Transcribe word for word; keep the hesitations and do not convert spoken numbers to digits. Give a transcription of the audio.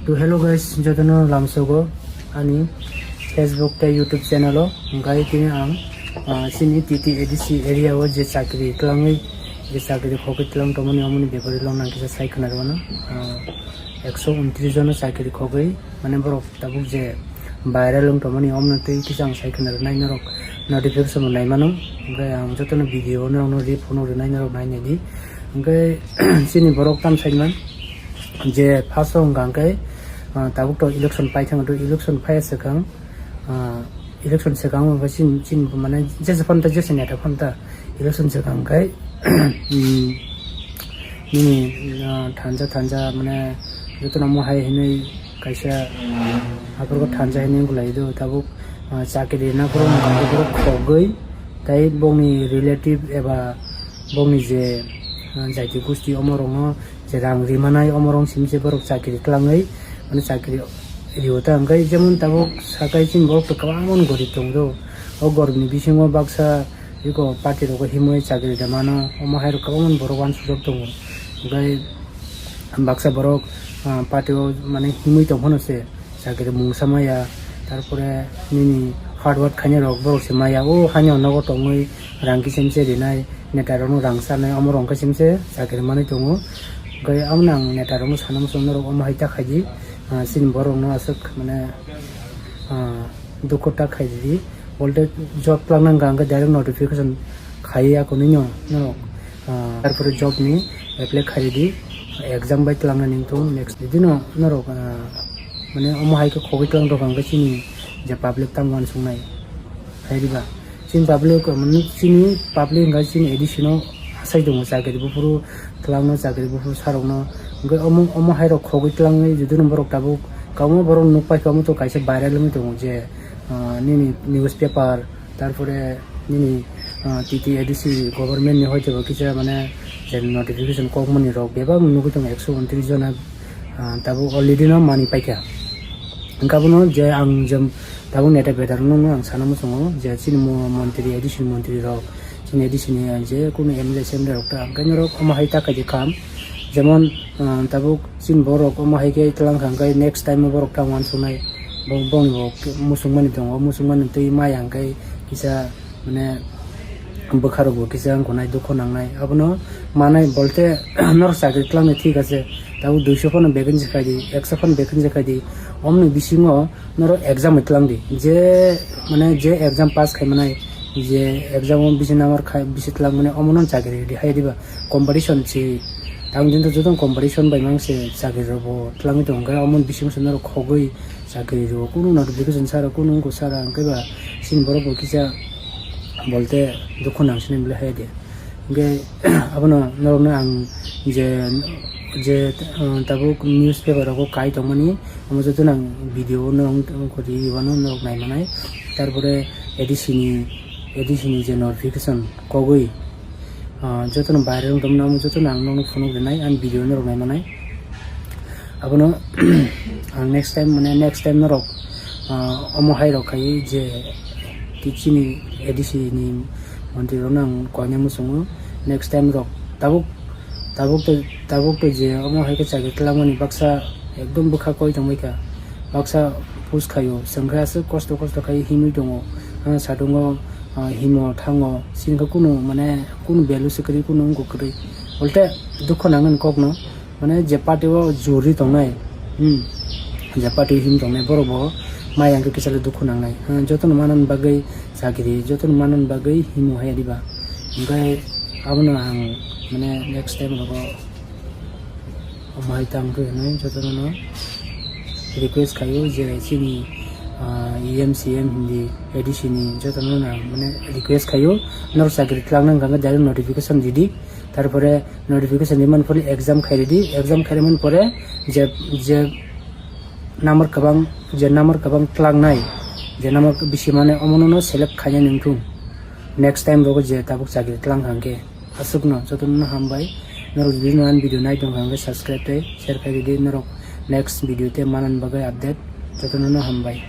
To hello guys, jotono lamsogo ani Facebook tei YouTube channel o, hwnkhe tini ang, ah, chini T T A D C area o je chakri twlangwi, je chakri khogwi twlang tongmani omoni bepari long nang kisa sai khna rwno. Ah, ekso untris jono chakri khogwi, mane borok tabuk je viral wng tongmani omno twi kisa ang sai khna rwnai norok notification bo nai mano, hwnkhe ang jotono video norokno rip phunuk rwnai norok nai naidi. Hwnkhe chini borok tam sai man. Je first o hwnkha hwnkhe, ah, tabuk to election paithang do, election phaiya swkang, ah, election swkang hwnkhe chini, chini mane jesa phanta, jesa neta phanta election swkang hwnkhe, mm, nini, ah, thanja, thanja mane jotono omo hai hinwi kaisa aphuru thanja hinwi wng lai do tabuk, ah, chakri rwna phuru hwnkha hwnkhe borok khogwi tei bongni relative eba bongni je, ah, jaiti gusti omo rokno je rang rimanai, omorok simi se borok chakri twlangwi, mane chakri rio ta hwnkhe, jemon tabuk sakai chini borok to kwbangma gorib tongo do. O goribni bisingo baksa eko party rogo himwi chakri da mano, omo hai rok kwbangma borok uansukjak tongo. Hwnkhe baksa borok, ah, party o mane himwi tong phano se chakri mungsa maya, tarpore nini hard work khainai rok borok se maya, o haino nogo tongwi rang kichim se rinai, neta rokno rang chanai, omo rok khe chim se chakri manwi tongo. Hwnkhe omo nang neta rokno sana muchung norok omo hai ta khaidi, ah, chini borok no aswk mane, ah, dukhu ta khaidi, bolte job twlang nang hwnkhe direct notification khaiya kunui no norok, ah, tarpore job ni apply khaidi, exam bai twlang nani wngthung next dino norok, ah, mane omo hai khe khogwi twlang rok hwnkhe chini je public tamo uansuknai hai diba. Chini public, mane chini public hwnkhe chini A D C no asai tongo, chakri buphuru twlangno, chakri buphuru sarokno. Hwnkhe omo, omo hai rok khogwi twlangwi judino borok tabuk kwbangma borok nukpai kha, omo to kaisa viral wngwi tongo je, ah, nini newspaper, tarpore nini, ah, T T A D C government ni hoite bo kisa mane je notification kokmani rok bebak nugwi tongo ekso untris jona, ah, tabuk already no mani paikha. Hwnkhe abono je ang je tabuk neta beta rokno ang sana muchungo je chini mo-, montri, A D C ni montri rok, chini A D C ni je kunu M L A, C M L A rok ta hwnkhe norok omo hai ta khaidi kam, jemon, ah, tabuk chini borok omo hai khe twlang kha hwnkhe next time o borok ta uansuknai, bo-, bongni bo muchungmani tongo, muchungmani twi maya hwnkhe kisa mane bwkha rok bo kisa wngkha nai, dukhu nangnai. Abono manai bolte norok chakri twlangni thik ase, tabuk duiso phano vacancy khaidi, ekso phano vacancy khaidi, omoni bisingo norok exam twlang di, je mane je exam pass khai manai, je exam o bisi number khai, bisi twlang mani omono chakri ridi hai diba, competition si. Tamo din to joto competition bai mang se chakri rok bo twlangwi tongo, hwnkhe omo bisingo se norok khogwi chakri rwo, kunu notification sara, kunu wngkha sara, hwnkhe ba chini borok bo kisa bolte dukhu nang sini bwlai hai de. Hwnkhe abono norokno ang je, je, uh, tabuk newspaper rogo kai tongmani, omo jotono ang video no wng, wng kori wano norok nai manai. Tarpore A D C ni, A D C ni je notification kogwi, ah, jotono viral wng tongmani, omo jotono ang nokno phunuk rinai, ani video norok nai manai. Abono ang next time, mane next time norok, ah, omo hai rok khai je ki chini A D C ni montri rokno ang koina muchungo. Next time rok tabuk, tabuk to, tabuk to je omo hai khe chakri twlangmani baksa ekdom bwkha koi tongbai kha, baksa push khaio, chwng khe aswk kosto kosto khai himwi tongo, ah, satungo, ah, himo thango, chini khe kunu mane kunu value se kwrwi, kunu wngkha kwrwi, ulte dukho nangnani kokno. Mane je party o juri tongnai, hmm, je party o him tongnai, borok bo maya hwnkhe kisa le dukhu nangnai. Hmm, jotono manani bagwi chakri, jotono manani bagwi himo hai diba. Hwnkhe abono ang mane next time rogo omo hai tang khe hinwi jotono no request khaio je chini, ah, E M, C M hindi A D C ni jotono no ang mane request khaio, norok chakri twlangna hwnkha khe direct notification ridi, tarpore notification rimani pore exam khairidi, exam khairimani pore je, je number kwbang, je number kwbang twlangnai, je number bisi mane omono no select khainani wngthung. Next time rogo je tabuk chakri twlang kha hwnkhe. Aswkno jotono no hambai. Norok jodi no ani video nai tong kha hwnkhe subscribe tei share khairidi, norok next video tei manani bagwi update. Jotono no hambai.